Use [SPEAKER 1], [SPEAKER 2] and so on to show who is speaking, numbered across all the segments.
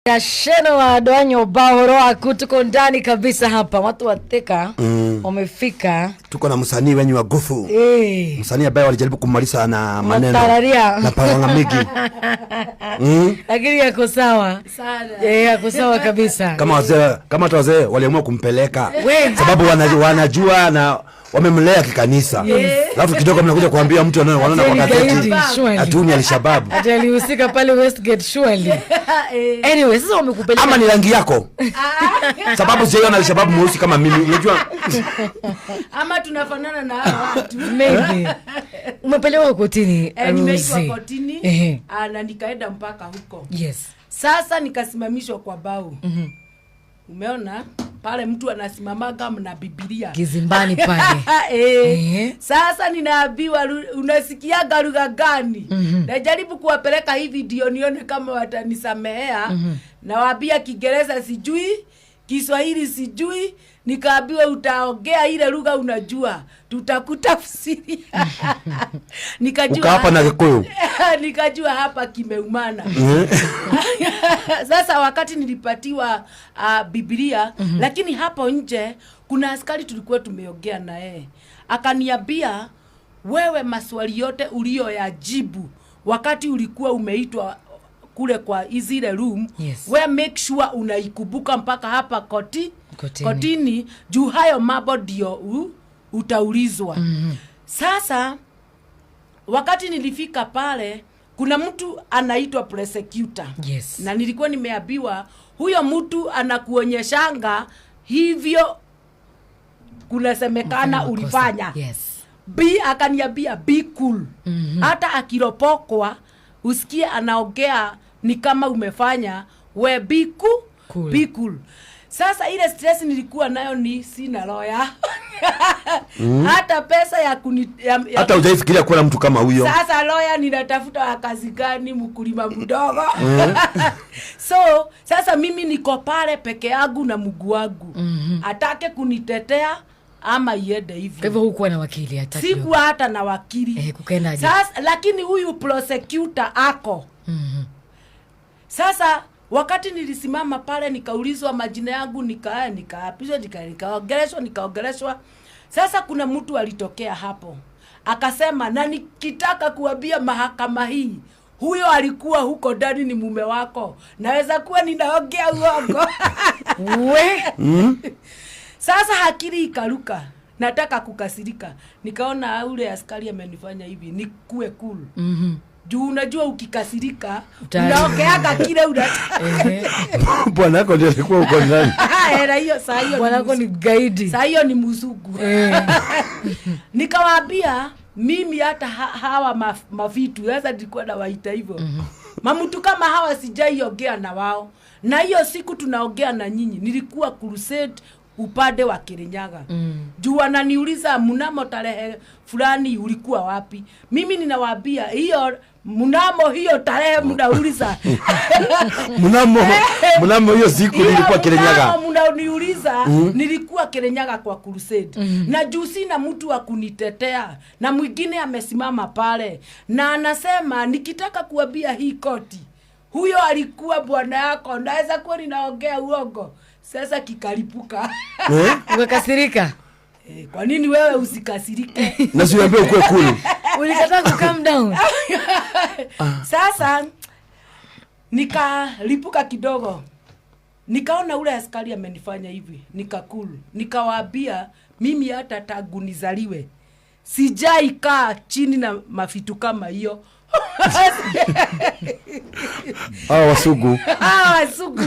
[SPEAKER 1] Gasheno wa andũ a nyũmba, ũhoro waku? Tuko ndani kabisa hapa, watu wa Thika wamefika.
[SPEAKER 2] Tuko na msanii wenyu wa nguvu, msanii ambaye walijaribu kumaliza na maneno
[SPEAKER 1] Matararia.
[SPEAKER 2] Na panganga mingi.
[SPEAKER 1] Lakini yako sawa.
[SPEAKER 3] Sana.
[SPEAKER 1] Eh, yako sawa kabisa.
[SPEAKER 2] Kama wazee, kama hata wazee waliamua kumpeleka
[SPEAKER 1] We.
[SPEAKER 2] Sababu wanajua na wamemlea kikanisa, alafu kidogo mnakuja kuambia mtu wanaona kwa
[SPEAKER 1] Ati
[SPEAKER 2] gazeti
[SPEAKER 1] gaidi, surely.
[SPEAKER 2] Ati huyu ni Alshababu.
[SPEAKER 1] Ati alihusika pale Westgate, surely. Anyway, sasa wamekupeleka.
[SPEAKER 2] Ama ni rangi yako, sababu sijaiona Alshababu mweusi kama mimi, unajua.
[SPEAKER 3] Ama tunafanana na hawa watu.
[SPEAKER 1] Maybe. Umepelekwa kotini,
[SPEAKER 3] Eh, nimeitwa
[SPEAKER 1] Rosie.
[SPEAKER 3] kotini, na nikaenda mpaka huko. Sasa nikasimamishwa kwa bao. Umeona pale mtu anasimamaga na Bibilia.
[SPEAKER 1] Kizimbani pale.
[SPEAKER 3] Sasa ninaambiwa, "Unasikiaga lugha gani?" Najaribu kuwapeleka hivi ndio nione kama watanisamehea. Nawaambia Kiingereza sijui, Kiswahili sijui. Nikaambiwa, "Utaongea ile lugha unajua, tutakutafsiria." Nikajua
[SPEAKER 2] Ukaapa na Kikuyu.
[SPEAKER 3] Nikajua hapa kimeumana. Sasa wakati nilipatiwa Biblia, lakini hapo nje kuna askari tulikuwa tumeongea na yeye, akaniambia, "Wewe maswali yote uliyoyajibu wakati ulikuwa umeitwa kule kwa zile room, we make sure unaikumbuka mpaka hapa
[SPEAKER 1] Kotini.
[SPEAKER 3] kotini, juu hayo mambo ndio utaulizwa." Sasa wakati nilifika pale, kuna mtu anaitwa prosecutor, na nilikuwa nimeambiwa huyo mtu anakuonyeshanga hivyo kunasemekana
[SPEAKER 1] Makosa.
[SPEAKER 3] Ulifanya. B akaniambia, "Be cool." Hata akiropokwa usikie anaongea ni kama umefanya, we be cool.
[SPEAKER 1] Cool.
[SPEAKER 3] Be cool. Sasa ile stress nilikuwa nayo ni sina lawyer, hata pesa ya kuni ya
[SPEAKER 2] Hata hujaifikiria kuwa na mtu kama huyo.
[SPEAKER 3] Sasa lawyer ninatafuta wa kazi gani, mkulima mdogo? So sasa mimi niko pale peke yangu na Mungu wangu, atake kunitetea ama iende
[SPEAKER 1] Kwa
[SPEAKER 3] hivyo.
[SPEAKER 1] Hivyo hukuwa na wakili hata kidogo?
[SPEAKER 3] Sikuwa hata na wakili.
[SPEAKER 1] Eh, kukaendaje?
[SPEAKER 3] Sasa lakini huyu prosecutor ako. Sasa wakati nilisimama pale nikaulizwa majina yangu, nikaapishwa, nikaongeleshwa, nikaongeleshwa. Sasa kuna mtu alitokea hapo akasema, "Na nikitaka kuambia mahakama hii huyo alikuwa huko ndani ni mume wako, naweza kuwa ninaongea uongo."
[SPEAKER 1] We.
[SPEAKER 3] Sasa akili ikaruka, nataka kukasirika. Nikaona ule askari amenifanya hivi, nikue cool, juu unajua ukikasirika unaongeaga kile unataka.
[SPEAKER 2] Bwana yako ndio alikuwa huko ndani.
[SPEAKER 3] Era hiyo saa hiyo ni
[SPEAKER 1] Bwanako ni gaidi.
[SPEAKER 3] Saa hiyo ni mzungu. Nikawaambia mimi hata hawa mavitu, sasa nilikuwa nawaita hivyo, mamtu kama hawa sijaiongea na wao, na hiyo siku tunaongea na nyinyi nilikuwa crusade upande wa Kirinyaga. Juu wananiuliza, "Mnamo tarehe fulani ulikuwa wapi?" Mimi ninawaambia hiyo mnamo hiyo tarehe mnauliza,
[SPEAKER 2] Mnamo hiyo siku
[SPEAKER 3] Hiyo
[SPEAKER 2] nilikuwa Kirinyaga.
[SPEAKER 3] mnamo mnaniuliza, nilikuwa Kirinyaga kwa crusade, na juu sina mtu wa kunitetea na mwingine amesimama pale na anasema nikitaka kuambia hii koti huyo alikuwa bwana yako, naweza kuwa ninaongea uongo. Sasa kikalipuka.
[SPEAKER 2] Eh?
[SPEAKER 1] Ukakasirika.
[SPEAKER 3] Eh, kwa nini wewe usikasirike?
[SPEAKER 2] Na siambie ukuwe cool.
[SPEAKER 1] Ulikataa ku calm down.
[SPEAKER 3] Sasa nikalipuka kidogo, nikaona ule askari amenifanya hivi, nikacool, nikawaambia mimi hata tangu nizaliwe sijaikaa chini na mavitu kama hiyo.
[SPEAKER 2] Hawa wasugu.
[SPEAKER 3] Hawa wasugu.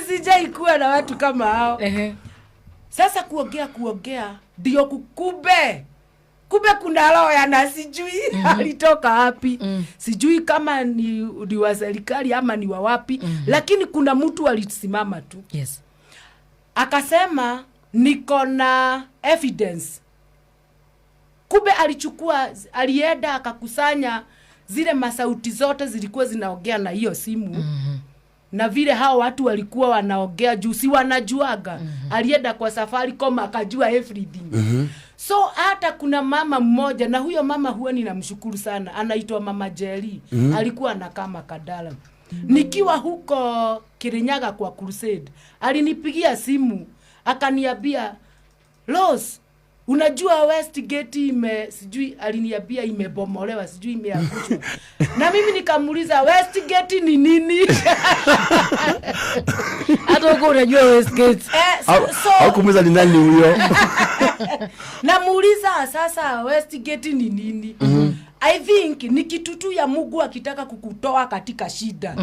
[SPEAKER 3] Sijaikuwa na watu kama hao. Sasa kuongea kuongea ndio kukumbe kumbe kuna lawyer na sijui alitoka wapi, sijui kama ni wa serikali ama ni wa wapi, lakini kuna mtu alisimama tu akasema, "Niko na evidence." Kumbe alichukua, alienda akakusanya zile masauti zote zilikuwa zinaongea na hiyo simu, na vile hao watu walikuwa wanaongea, juu si wanajuaga. Alienda kwa Safaricom akajua everything. So hata kuna mama mmoja, na huyo mama huwa ninamshukuru sana, anaitwa Mama Jerry. Alikuwa anakaa Makadara. Nikiwa huko Kirinyaga kwa crusade, alinipigia simu akaniambia, "Rose, unajua Westgate ime sijui," aliniambia imebomolewa, sijui imeangushwa. Na mimi nikamuuliza, "Westgate ni nini?"
[SPEAKER 1] Hata huko unajua Westgate.
[SPEAKER 3] Eh, so
[SPEAKER 2] Haukumuuliza ni nani huyo?
[SPEAKER 3] Namuuliza sasa Westgate ni nini? I think ni kitu tu ya Mungu akitaka kukutoa katika shida.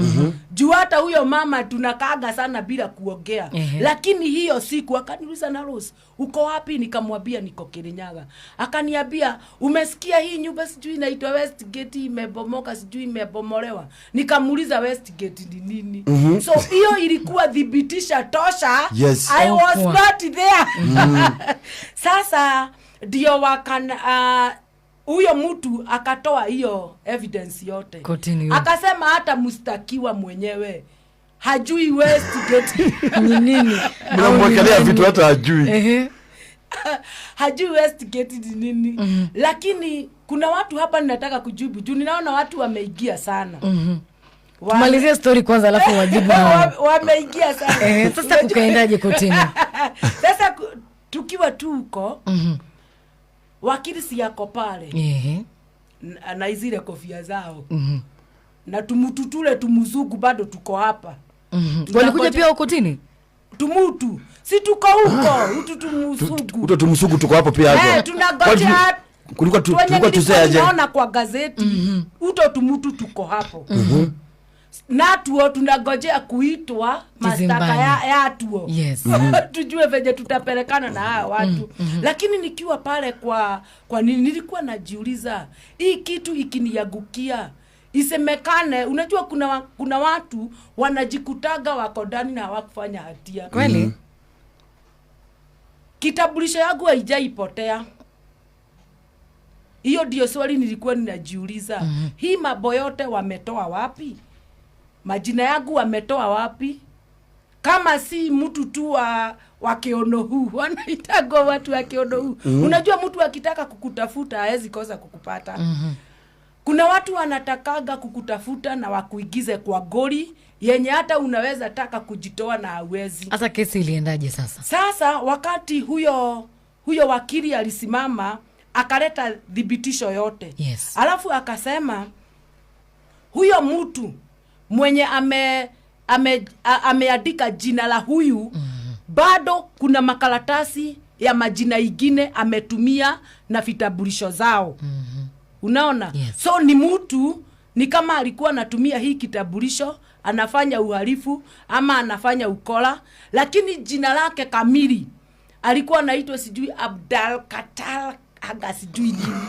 [SPEAKER 3] Juu hata huyo mama tunakaaga sana bila kuongea. Lakini hiyo siku akaniuliza, "Na Rose, uko wapi?" Nikamwambia niko Kirinyaga. Akaniambia, "Umesikia hii nyumba sijui inaitwa Westgate imebomoka, sijui imebomolewa?" Nikamuuliza Westgate ni nini? So hiyo ilikuwa thibitisha tosha. I was
[SPEAKER 1] Haukua.
[SPEAKER 3] not there. Sasa ndio huyo mtu akatoa hiyo evidence yote
[SPEAKER 1] Kotini yote.
[SPEAKER 3] Akasema hata mstakiwa mwenyewe hajui Westgate
[SPEAKER 1] Ni nini?
[SPEAKER 2] Mnamwekelea vitu hata hajui.
[SPEAKER 3] Hajui Westgate ni nini. Lakini kuna watu hapa ninataka kujibu juu ninaona watu wameingia sana.
[SPEAKER 1] Tumalizie story kwanza alafu wajibu hao.
[SPEAKER 3] Wameingia sana.
[SPEAKER 1] Sasa kukaendaje kotini?
[SPEAKER 3] Sasa tukiwa tu huko, wakili si yako pale na zile kofia zao na tumututule tumuzugu bado tuko hapa.
[SPEAKER 1] Walikuja pia huko kotini?
[SPEAKER 3] Tumutu si tuko huko utu tumusugu.
[SPEAKER 2] Uto tumsugu tuko hapo pia hapo.
[SPEAKER 3] Eh, tunangojea.
[SPEAKER 2] Kulikuwa
[SPEAKER 3] Wenye
[SPEAKER 2] tulikuwa
[SPEAKER 3] nilikuwa
[SPEAKER 2] tuzee aje?
[SPEAKER 3] ninaona kwa gazeti, uto tumutu tuko hapo natuo tunagojea kuitwa mastaka
[SPEAKER 1] Kizimbani.
[SPEAKER 3] yatuo tujue venye tutapelekana na hawa watu. Lakini nikiwa pale kwa nini nilikuwa najiuliza hii kitu ikiniangukia isemekane, unajua kuna watu wanajikutaga wako ndani na hawakufanya hatia.
[SPEAKER 1] Kweli.
[SPEAKER 3] Kitambulisho yangu haijaipotea. Hiyo ndio swali nilikuwa ninajiuliza. Hii mambo yote wametoa wapi? Majina yangu wametoa wapi kama si mtu tu wa kiono huu? Wanaitagwa watu wa kiono huu. Unajua mtu akitaka kukutafuta hawezi kosa kukupata. Kuna watu wanatakaga kukutafuta na wakuigize kwa goli yenye hata unaweza taka kujitoa na hauwezi.
[SPEAKER 1] Sasa kesi iliendaje sasa?
[SPEAKER 3] Sasa wakati huyo wakili alisimama akaleta thibitisho yote. Alafu akasema huyo mtu mwenye ameandika jina la huyu bado kuna makaratasi ya majina ingine ametumia na vitambulisho zao. Unaona?
[SPEAKER 1] Yes.
[SPEAKER 3] So ni mtu ni kama alikuwa anatumia hii kitambulisho anafanya uhalifu ama anafanya ukora, lakini jina lake kamili alikuwa anaitwa sijui Abdal Katal aga sijui nini.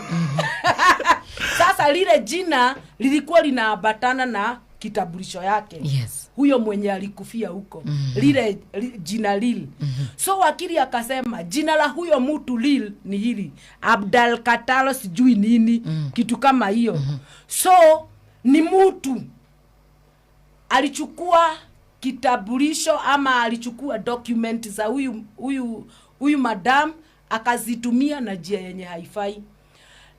[SPEAKER 3] Sasa lile jina lilikuwa linaambatana na kitambulisho yake huyo mwenye alikufia huko, lile jina lil. So wakili akasema jina la huyo mtu lil ni hili Abdal Katalo sijui nini, kitu kama hiyo. So ni mtu alichukua kitambulisho ama alichukua document za huyu madam akazitumia na njia yenye haifai.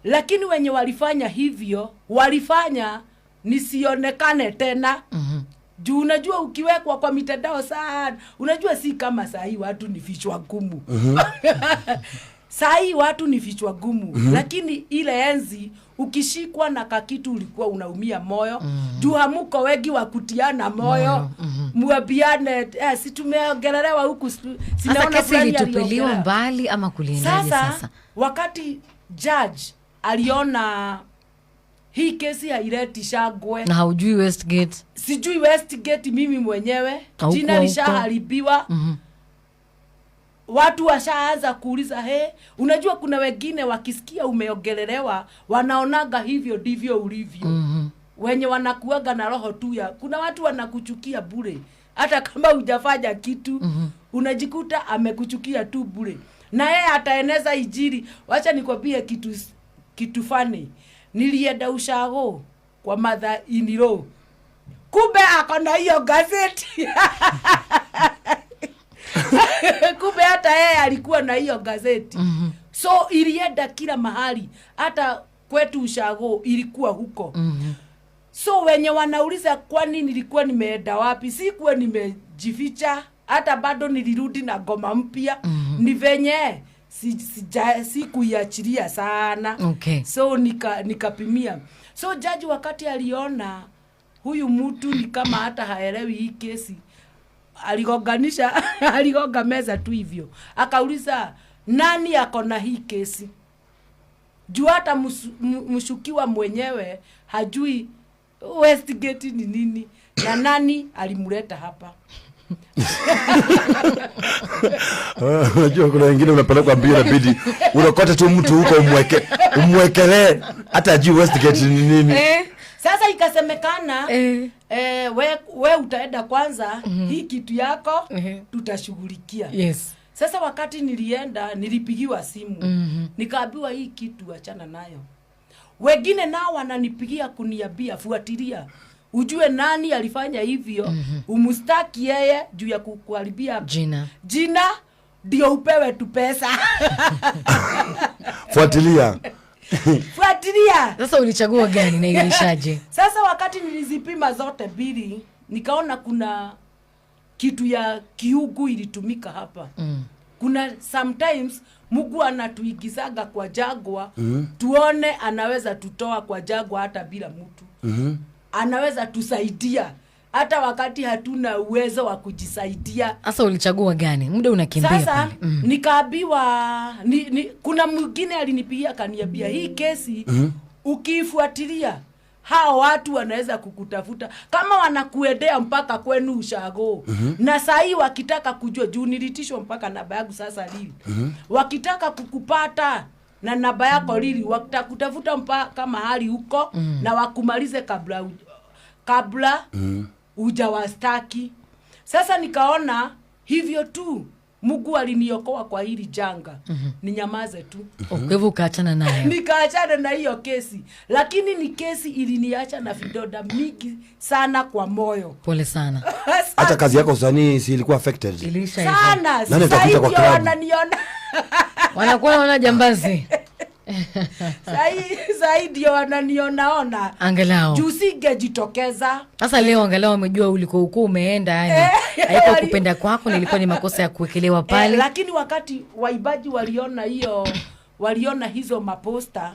[SPEAKER 3] Lakini wenye walifanya hivyo walifanya nisionekane tena. Juu unajua ukiwekwa kwa mitandao sana, unajua si kama sahii watu ni vichwa gumu. Sahii watu ni vichwa gumu. Lakini ile enzi ukishikwa na kakitu ulikuwa unaumia moyo. Juu hamuko wengi wa kutiana moyo. Muambiane, si tumeongelelewa huku
[SPEAKER 1] Sasa
[SPEAKER 3] sinaona
[SPEAKER 1] kesi
[SPEAKER 3] fulani
[SPEAKER 1] ilitupiliwa
[SPEAKER 3] aliongelea.
[SPEAKER 1] mbali ama kuliendaje
[SPEAKER 3] Sasa,
[SPEAKER 1] sasa?
[SPEAKER 3] Wakati judge aliona hii kesi haileti shangwe
[SPEAKER 1] Na haujui Westgate.
[SPEAKER 3] Sijui Westgate mimi mwenyewe.
[SPEAKER 1] Haukuwa
[SPEAKER 3] Jina
[SPEAKER 1] huko.
[SPEAKER 3] lishaharibiwa. Watu washaanza kuuliza, he, unajua kuna wengine wakisikia umeongelelewa wanaonaga hivyo ndivyo ulivyo. Wenye wanakuaga na roho tu ya kuna watu wanakuchukia bure hata kama hujafanya kitu. Unajikuta amekuchukia tu bure na yeye ataeneza ijiri. Wacha nikwambie kitu funny. Nilienda ushago kwa mother in law, kumbe ako na hiyo gazeti. Kumbe hata yeye alikuwa na hiyo gazeti. So ilienda kila mahali, hata kwetu ushago ilikuwa huko. So wenye wanauliza kwani nilikuwa nimeenda wapi, sikuwa nimejificha, hata bado nilirudi na ngoma mpya. Ni venye sikuiachilia sana. So nikapimia. So jaji wakati aliona huyu mtu ni kama hata haelewi hii kesi, aligonganisha, aligonga meza tu hivyo, akauliza nani ako na hii kesi, juu hata mshukiwa mwenyewe hajui Westgate ni nini na nani alimleta hapa.
[SPEAKER 2] Unajua kuna wengine unapelekwa mbio, inabidi unakota tu mtu huko umwekelee hata ajui Westgate ni nini.
[SPEAKER 3] Sasa ikasemekana, we utaenda kwanza, hii kitu yako tutashughulikia. Sasa wakati nilienda nilipigiwa simu. Nikaambiwa hii kitu achana nayo. Wengine nao wananipigia kuniambia fuatilia ujue nani alifanya hivyo, umstaki yeye juu ya kukuharibia
[SPEAKER 1] jina.
[SPEAKER 3] Jina ndio upewe tu pesa.
[SPEAKER 2] Fuatilia.
[SPEAKER 3] Fuatilia.
[SPEAKER 1] Sasa ulichagua gani na iliishaje?
[SPEAKER 3] Sasa wakati nilizipima zote mbili nikaona kuna kitu ya kiugu ilitumika hapa. Kuna sometimes Mungu anatuigizaga kwa jagwa, tuone anaweza tutoa kwa jagwa hata bila mtu. Anaweza tusaidia hata wakati hatuna uwezo wa kujisaidia.
[SPEAKER 1] Sasa ulichagua gani? Muda unakimbia
[SPEAKER 3] Sasa
[SPEAKER 1] pale.
[SPEAKER 3] Nikaambiwa kuna mwingine alinipigia akaniambia hii kesi ukiifuatilia hao watu wanaweza kukutafuta kama wanakuendea mpaka kwenu ushago. Na saa hii wakitaka kujua, juu nilitishwa mpaka namba yangu sasa lili. Wakitaka kukupata na namba yako lili watakutafuta mpaka mahali huko na wakumalize kabla hujawastaki. Sasa nikaona hivyo tu Mungu aliniokoa kwa hili janga. Ninyamaze tu.
[SPEAKER 1] Kwa hivyo ukaachana nayo.
[SPEAKER 3] Nikaachana na hiyo kesi. Lakini ni kesi iliniacha na vidonda mingi sana kwa moyo.
[SPEAKER 1] Pole sana.
[SPEAKER 2] Hata kazi yako usanii si ilikuwa affected?
[SPEAKER 1] Iliisha hivyo.
[SPEAKER 3] Sana.
[SPEAKER 2] Nani
[SPEAKER 3] Sasa
[SPEAKER 2] atakuita kwa
[SPEAKER 3] hivyo
[SPEAKER 2] club?
[SPEAKER 3] wananiona.
[SPEAKER 1] Wanakuwa wanaona jambazi.
[SPEAKER 3] Sahi ndio wananionaona.
[SPEAKER 1] Angalau.
[SPEAKER 3] Juu singejitokeza.
[SPEAKER 1] Sasa leo angalau wamejua uliko huko umeenda, yani. Haikuwa kupenda kwako, nilikuwa ni makosa ya kuwekelewa pale.
[SPEAKER 3] Lakini wakati waibaji waliona hizo maposta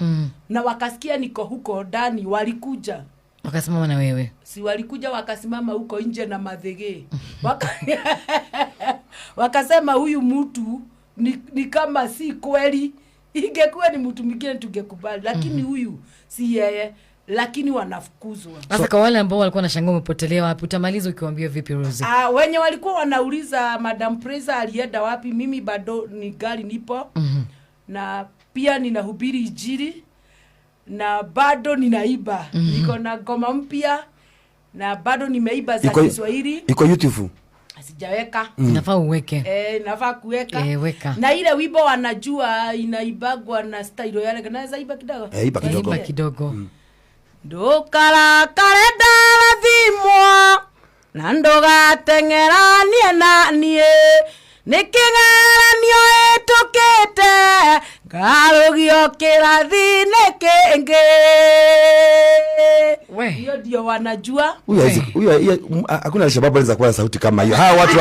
[SPEAKER 3] na wakasikia niko huko ndani, walikuja.
[SPEAKER 1] Wakasimama na wewe.
[SPEAKER 3] Si walikuja wakasimama huko nje na madhege. Wakasema huyu mtu ni kama si kweli. Ingekuwa ni mtu mwingine tungekubali, lakini huyu si yeye, lakini wanafukuzwa.
[SPEAKER 1] Sasa kwa wale ambao walikuwa wanashangaa umepotelea wapi, utamaliza ukiwaambia vipi Rosie?
[SPEAKER 3] Wenye walikuwa wanauliza Madam Praiser alienda wapi, mimi bado ni gari nipo. Na pia ninahubiri Injili na bado ninaiba. Niko na ngoma mpya na bado nimeiba za Kiswahili.
[SPEAKER 2] Iko YouTube.
[SPEAKER 3] Sijaweka.
[SPEAKER 1] Nafaa uweke.
[SPEAKER 3] Nafaa kuweka.
[SPEAKER 1] Weka.
[SPEAKER 3] Na ile wimbo wanajua inaibagwa na style yale. Naweza iba kidogo?
[SPEAKER 2] Iba kidogo.
[SPEAKER 1] Iba kidogo.
[SPEAKER 3] Ndukarakare ndarathimwo na ndugateng'eranie na niĩ, nĩ kĩgeranio ĩtũkĩte ngarũgio kĩrathi-inĩ kĩngĩ.
[SPEAKER 1] We.
[SPEAKER 3] Hiyo ndio wanajua.
[SPEAKER 2] Huyu hawezi, huyu, huyu, hakuna Alshababu anaweza kuwa na sauti kama hiyo. Hawa watu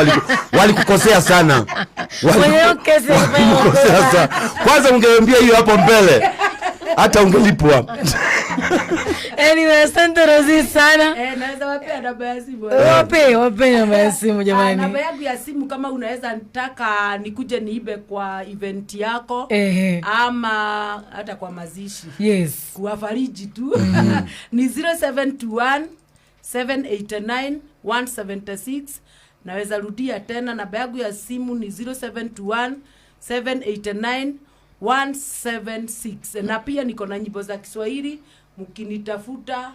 [SPEAKER 2] walikukosea sana.
[SPEAKER 1] Mwenye kesi
[SPEAKER 2] Walikukosea sana. Kwanza ungeambia hiyo hapo mbele. Hata ungelipwa.
[SPEAKER 1] Anyway, asante Rosie sana.
[SPEAKER 3] Naweza wapea namba ya simu.
[SPEAKER 1] Wape namba ya simu jamani.
[SPEAKER 3] Namba yangu ya simu kama unaweza nitaka nikuje niibe kwa event yako ama hata kwa mazishi. Kuwafariji tu. Ni 0721 789 176. Naweza rudia tena namba yangu ya simu ni 0721 789 176. Na pia niko na nyimbo za Kiswahili, mkinitafuta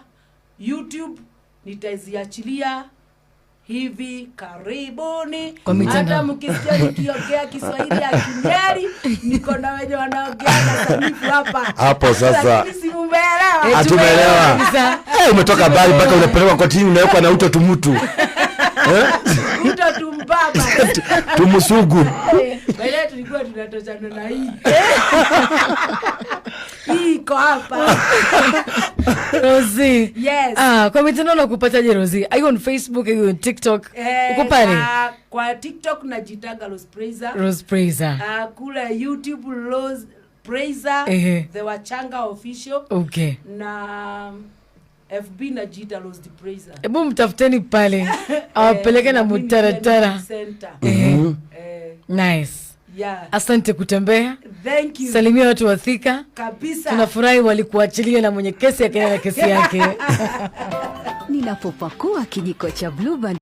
[SPEAKER 3] YouTube nitaziachilia hivi karibuni.
[SPEAKER 1] Kwa mitandao.
[SPEAKER 3] Hata mkisikia nikiongea Kiswahili ya Kinyeri, niko na wenye wanaongea na sanifu hapa.
[SPEAKER 2] Hapo sasa.
[SPEAKER 3] Lakini si mumeelewa?
[SPEAKER 2] Tumeelewa.
[SPEAKER 1] Kabisa.
[SPEAKER 2] Umetoka mbali mpaka unapelekwa kotini, unawekwa na uto tumutu.
[SPEAKER 3] Uto tumbaba.
[SPEAKER 2] Tumusugu.
[SPEAKER 3] Baadaye tulikuwa tunatoshana na hii. Hii iko hapa.
[SPEAKER 1] Rosie.
[SPEAKER 3] Yes.
[SPEAKER 1] Ah, kwa mitandao nakupataje, Rosie? Are you on Facebook? Are you on TikTok?
[SPEAKER 3] Eh,
[SPEAKER 1] Uko pale?
[SPEAKER 3] Kwa TikTok najitanga Rose Praiser.
[SPEAKER 1] Rose Praiser.
[SPEAKER 3] Kule YouTube Rose Praiser, The Wachanga Official, na FB najiita Rose the Praiser.
[SPEAKER 1] Hebu mtafuteni pale awapeleke na
[SPEAKER 3] Na mimi pia ni
[SPEAKER 1] mutaratara.
[SPEAKER 3] presenter.
[SPEAKER 1] Nice.
[SPEAKER 3] Yeah.
[SPEAKER 1] Asante kutembea.
[SPEAKER 3] Thank you.
[SPEAKER 1] Salimia watu wa Thika.
[SPEAKER 3] Kabisa.
[SPEAKER 1] Tunafurahi walikuachilia na mwenye kesi akaenda na kesi yake.
[SPEAKER 4] Ninapopakua kijiko cha Blue Band.